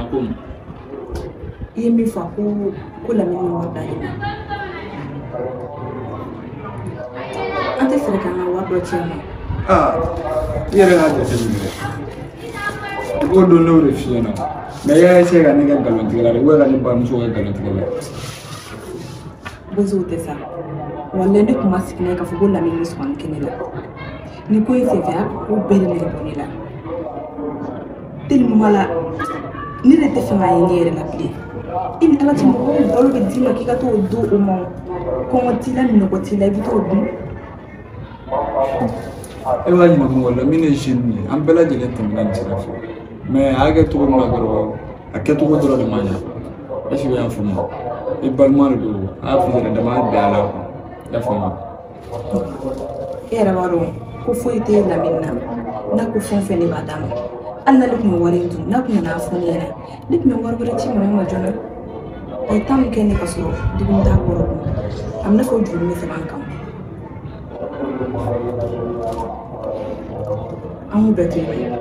A ko mun? I ye min fɔ ko Lamini ma wari d'ale ma. An tɛ fɛɛrɛ k'an ka wari dɔ ci a ma. Aa, i yɛrɛ y'a jateminɛ dɛ. I b'o don ne y'o de f'i ɲɛna. Mais i y'a essayer ka ne kɛ nkalontigɛla de, ou ka ne bamuso kɛ nkalontigɛla ye. Bozo tɛ sa. Walayi ne tun ma sigi n'a ye k'a fɔ ko Lamini bɛ sɔn ka nin kɛ ne la. Nin ko in senfɛ a ko bɛɛ de nege bɔ ne la. Tellement la ne de tɛ fɛ k'a ye ne yɛrɛ la bilen. I ni Ala cɛ mɔgɔw balo bɛ d'i ma k'i ka t'o di o ma. Kɔngɔ t'i la minɔgɔ t'i la i bɛ t'o dun. E b'a ɲininka mɔgɔ Lamini ye jeune ye, an bɛɛ lajɛlen tɛmɛna nin sira fɛ. Mais a y'a kɛ cogo min na dɔrɔn, a kɛcogo dɔrɔn de ma ɲa. Est ce que i y'a faamu? I balima de don, a y'a f'i yɛrɛ dama a bɛn a la quoi. I y'a faamu? E yɛrɛ b'a dɔn ko foyi tɛ Lamini na. N'a ko fɛn o fɛn ne b'a d'a ma. Hali n'ale tun bɛ wari in dun, n'a tun nana fɔ ne ɲɛna, ne tun bɛ wari wɛrɛ ci mama ma joona. A ye temps min kɛ ne ka sɔrɔ dumuni t'a kɔrɔ dun. A bɛ n'a fɔ juru bɛ sɛbɛn an kan. An k'u bɛɛ to yen.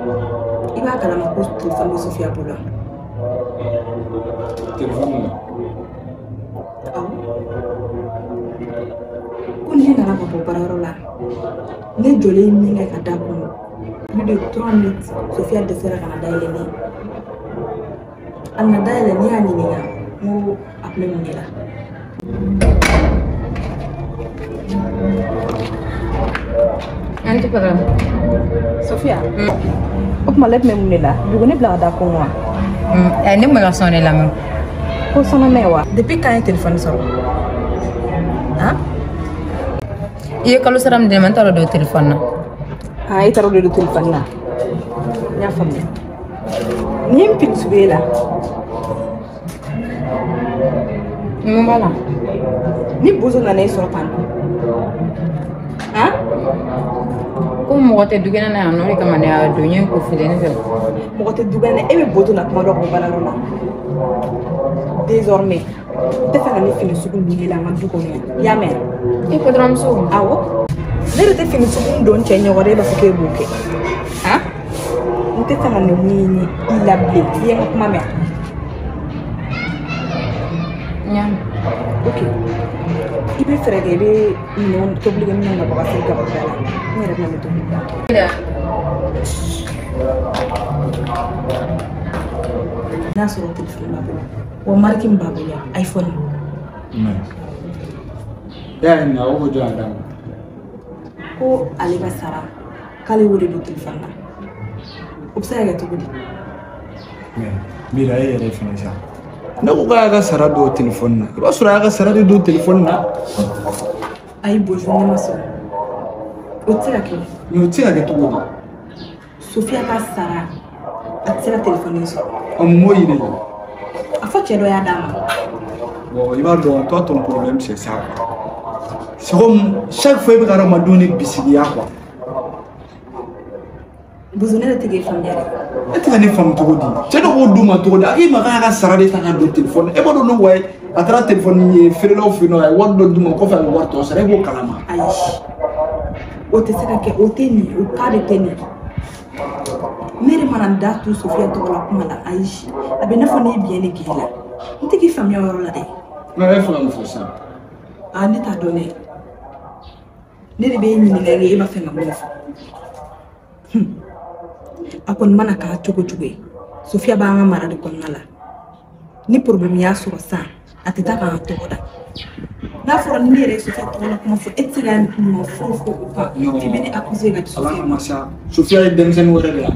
I b'a kalama ko telefɔni bɛ Sofiya bolo. Telefɔni na? Awɔ. Ko ni ne nana ka bɔ baarayɔrɔ la, ne jɔlen min kɛ ka da kɔnɔ, plus de 3 minutes, Sofiya dɛsɛra ka na dayɛlɛ ne ye. A nana dayɛlɛ, ne y'a ɲininka n ko a tun bɛ mun de la. An tɛ fɛ. Sofiya, o tuma ne tun bɛ mun de la? Dugu ne bila ka da kɔngɔ wa? Ne ma ka sɔn ne lamɛn. Ko sɔnna wa? Depuis quand ye telefɔni sɔrɔ? Han? I ye kalo sara min di ne ma, n taara o don telefɔni na. Ah, i taara o de don telefɔni na. N y'a faamuya. Nin ye n pili sugu ye la. Mun b'a la? Ni bozo nana e sɔrɔ tan. Han? Ko mɔgɔ tɛ dukɛnɛ na yan nɔ, o de kama ne y'a don, n ye n ko fili ne fɛ. Mɔgɔ tɛ dukɛnɛ, e bɛ bozo na kuma dɔ ka bɔ baarayɔrɔ la. Désormais, n tɛ fɛ ka ne fini sugu ninnu ye la an ka du kɔnɔ yan. I y'a mɛn? E patɔrɔnmuso. Awɔ. Ne yɛrɛ tɛ fini sugu don cɛ ɲɛkɔrɔ, e b'a fɔ k'e b'o kɛ. Han? N tɛ fɛ ka nin ɲini i la bilen. I ye n ka kuma mɛn? N y'a mɛn. Ok. I bɛ fɛɛrɛ kɛ, i bɛ minɛnw tobilikɛ minɛnw labɔ ka se gabakɔrɔ la. N yɛrɛ bɛna ne tobili. N'a sɔrɔ telefɔni b'a bolo, wa marque min b'a bolo yan, iPhone. Mais e y'a ɲininka, o ko jɔn y'a d'a ma? Ko ale ka sara, k'ale y'o de don telefɔni na. O bɛ se ka kɛ cogo di? Mais Mira, e yɛrɛ fɛnɛ sa. Ne ko k'a y'a ka sara don telefɔni na. I b'a sɔrɔ a y'a ka sara de don telefɔni na. Ayi Bozo, ne ma sɔn. O tɛ se ka kɛ. Mais o tɛ se ka kɛ cogo di? Sofiya ka sara, a tɛ se ka telefɔni sɔrɔ. Ɔ, mun b'o yira i la? A fɔ cɛ dɔ y'a d'a ma. Bon, i b'a dɔn, toi ton problème c'est ça quoi. C'est comme chaque fois i bɛ ka hadamadenw de bisigiya quoi. Bozo, ne yɛrɛ tɛ k'e faamuya dɛ. E tɛ ka ne faamu cogo di? Cɛ dɔ b'o d'u ma cogo di? A k'e ma k'a ka sara de ta ka don telefɔni na. E b'a dɔn ne wa ye, a taara telefɔni feerelaw fɛ yen nɔ, a ye wari dɔ d'u ma, kɔfɛ a bɛ wari tɔ sara, e b'o kalama. Ayi, o tɛ se ka kɛ, o tɛ nin, o cas de tɛ nin. Ne yɛrɛ mana n da tu Sofiya tɔgɔ la kuma la, ayi, a bɛ i n'a fɔ ne ye biɲɛ de k'i la. N tɛ k'i faamuya o yɔrɔ la dɛ. Non, e fɛ ka mun fɔ sisan? Ah, ne t'a dɔn dɛ. Ne de bɛ e ɲininka e b'a fɛ ka mun fɔ? A kɔni mana k'a cogo cogo ye, Sofiya b'an ka mara de kɔnɔna la. Ni problème y'a sɔrɔ sisan, a tɛ taa k'an tɔgɔ da. N'a fɔra ni ne yɛrɛ ye Sofiya tɔgɔ la kuma fɔ, e tɛ se ka ɲuman foyi fɔ o kan. F'i bɛ ne accuser ka di Ala Sofiya ma. Kama sa, Sofiya ye denmisɛnnin wɛrɛ de ye.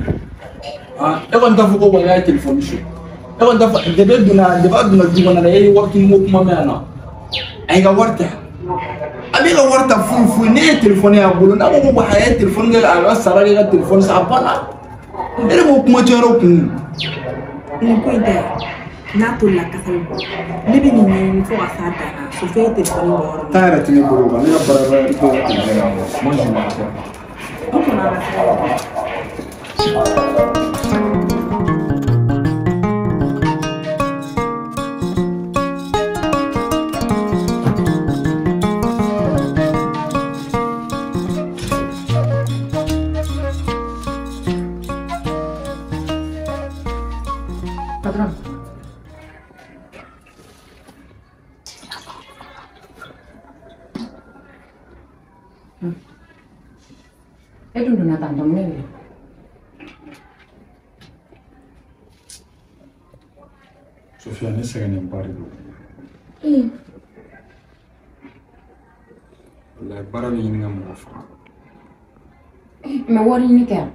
Ah, e kɔni t'a fɔ ko wa y'a ye telefɔni su. E kɔni t'a fɔ depuis donna, depuis a donna du kɔnɔ na, e ye wari ko kuma mɛn yan nɔ. A y'i ka wari ta. A b'e ka wari ta foyi foyi, n'e ye telefɔni y'a bolo, n'a ko ko a ye telefɔni kɛ a ka sara kɛ ka telefɔni san, a banna. E de b'o kuma cɛ yɔrɔ kun. Nin ko in tɛ, n'a tolila kasa bɛ bɔ. Ne bɛ nin ɲɛɲini fo ka s'a dan na. Sofiya ye telefɔni bɔ yɔrɔ min. Temps yɛrɛ tɛ ne bolo quoi, ne ka baara yɔrɔ i t'o ka telefɔni bɔ. Moi je m'en fous. O kɔni an ka sira ye. Patron. E dun donna tan tɔ mun de bɛ yen? Sofia, ne sɛgɛnnenba de don. Walayi baara bɛ ɲini ka mɔgɔ faga. Mais wari ɲini tɛ yan.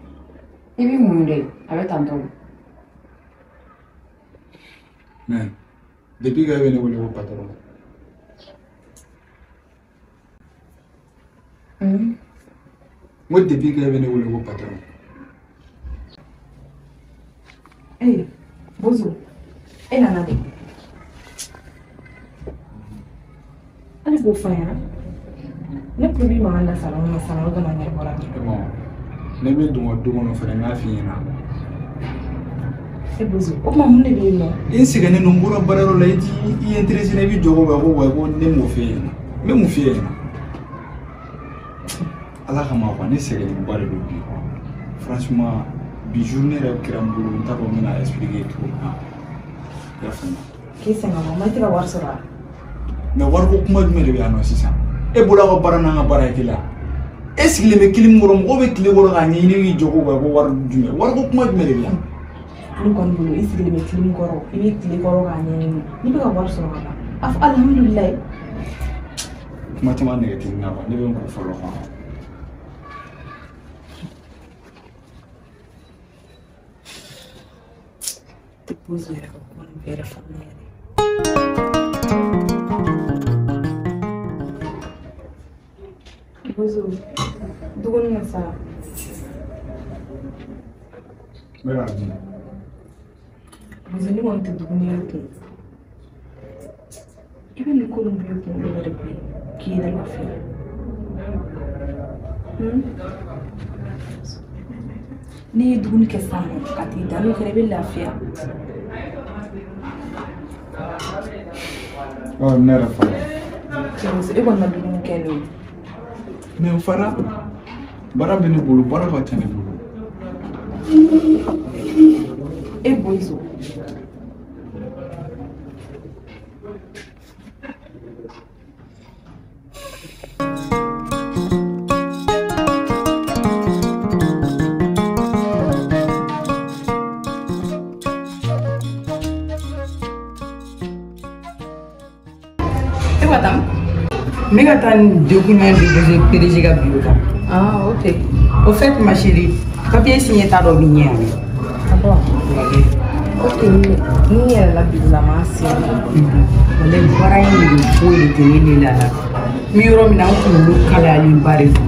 I b'i muɲu de, a bɛ tan tɔ. Mais depuis que e bɛ ne wele ko patron. N ko depuis que e bɛ ne wele ko patron. Ee, Bozo, e nana de. Hali k'o fɔ an ɲɛna. Ne tulo b'i mankan na salon na salon kama n yɛrɛ bɔra. Bon, ne bɛ don ka du kɔnɔ fɛnɛ n k'a f'i ɲɛna. E Bozo, o tuma mun de bɛ yen nɔ? I sɛgɛnnen don, n bɔra baarayɔrɔ la, i t'i intéressé i b'i jɔ ko ko wa ko ne m'o f'e ɲɛna. N bɛ mun f'e ɲɛna? Ala kama quoi, ne sɛgɛnnenba de don bi quoi. Franchement, bi journée yɛrɛ kɛra n bolo, n t'a dɔn n bɛna expliquer cogo min na. I y'a faamu? K'i sɛgɛn wa? Ma i tɛ ka wari sɔrɔ wa? Mais wariko kuma jumɛn de bɛ yan nɔ sisan? E bolo aw ka baara n'an ka baara ye kelen ye? E sigilen bɛ kilimu kɔrɔ, mɔgɔw bɛ tile kɔrɔ k'a ɲɛɲini k'i jɔ ko wa ko wari jumɛn? Wariko kuma jumɛn de bɛ yan? Ne kɔni bolo i sigilen bɛ kilimu kɔrɔ, i bɛ tile kɔrɔ k'a ɲɛɲini. N'i bɛ ka wari sɔrɔ ka ban, a fɔ alihamudulilayi. Kuma caman nɛgɛ tɛ n na quoi, ne bɛ n ko fɔlɔ quoi. Tɛ Bozo yɛrɛ ka kuma nin bɛɛ yɛrɛ faamuya yɛrɛ. Bozo, dumuni na sa. N bɛ k'a dun. Bozo, ne kɔni tɛ dumuni yɛrɛ kun. I bɛ nin ko ninnu b'i kunkolo la de koyi, k'i yɛrɛ lafiya. N'i ye dumuni kɛ sisan nɔ ka t'i da, n'o kɛra i bɛ lafiya. Ɔ ne yɛrɛ fara. Bozo, e kɔni ma dumuni kɛ n'o ye. Mais n fara, baara bɛ ne bolo, baara ka ca ne bolo. E Bozo. E Watam? N bɛ ka taa nin document déposer PDG ka bureau kan. Ah, ok. Au fait, ma chérie, papier signé ta dɔ b'i ɲɛ yan. Ah bon? Ok, ni yɛrɛ la bureau la m'a signé. Walayi baara in nege foyi de tɛ ne la la. N bɛ yɔrɔ min na, n kunkolo kalayalenba de don.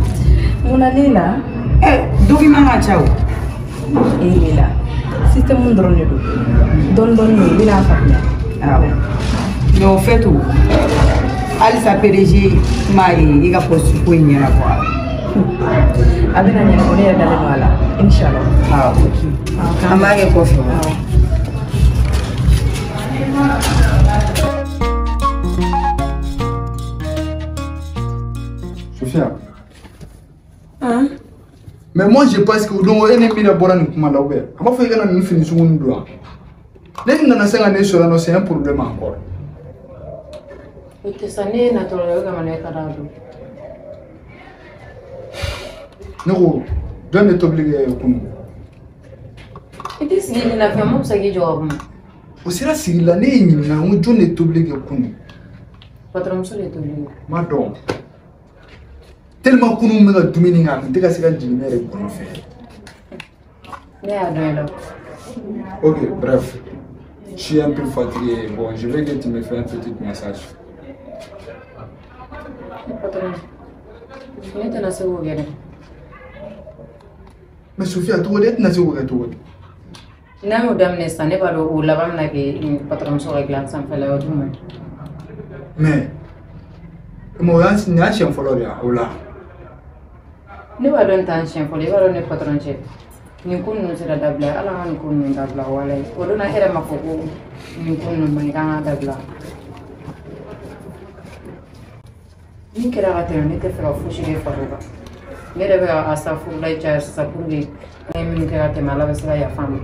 Mun na ne la? Document ka ca o. E ne la. Système dɔrɔn de don. Dɔɔni dɔɔni i bɛna faamuya. Awɔ. Mais au fait o, halisa PDG m'a ye i ka poste ko in ɲɛnabɔ wa? A bɛna ɲɛnabɔ, ne yɛrɛ dalen don a la. Inshallah. Awɔ. An b'a kɛ kɔfɛ. Awɔ. Sophia. Hein? Mais moi je pense que o don e ni min bɔra nin kuma la ou bien a b'a fɔ i kana nin fini sugu nin don wa? Ne nana se ka ne sɔrɔ yan nɔ, c'est un problème encore. O tɛ sa, ne natɔ la o kama ne taara don. Ne ko jɔn de tobili kɛ kunun? I tɛ sigi ni lafiya, mun bɛ se k'i jɔ ka kuma? O sera sigi la, ne y'i ɲininka n ko jɔn de tobili kɛ kunun? Patron muso de ye tobili kɛ. N m'a dɔn. Tellement kunun bɛ ka dumuni kɛ, a tun tɛ ka se ka jigin ne yɛrɛ gɔnɔ fɛ. Ne y'a dɔn i la. Ok, bref. Je suis un peu fatigué. Bon, je veux que tu me fasses un petit massage. Patron, ne tɛna se k'o kɛ dɛ. Mais Sophia, cogo di e tɛna se k'o kɛ cogo di? N'an y'o daminɛ sisan, ne b'a dɔn o laban bɛna kɛ patron muso ka dilan sanfɛla ye, o dun man ɲi. Mais o y'a nin y'a siɲɛ fɔlɔ de ye o la. Ne b'a dɔn nin t'an siɲɛ fɔlɔ ye, i b'a dɔn ne patron cɛ. Nin ko ninnu sera dabila, hali an ka nin ko ninnu dabila walayi. O don na e yɛrɛ m'a fɔ ko nin ko ninnu man ɲi k'an k'a dabila. Min kɛra ka tɛmɛ, ne tɛ fɛ ka fosi de far'o kan. Ne yɛrɛ bɛ ka asafurulayi caya sisan pour que an ye minnu kɛ ka tɛmɛ, Ala bɛ se ka yafa an ma.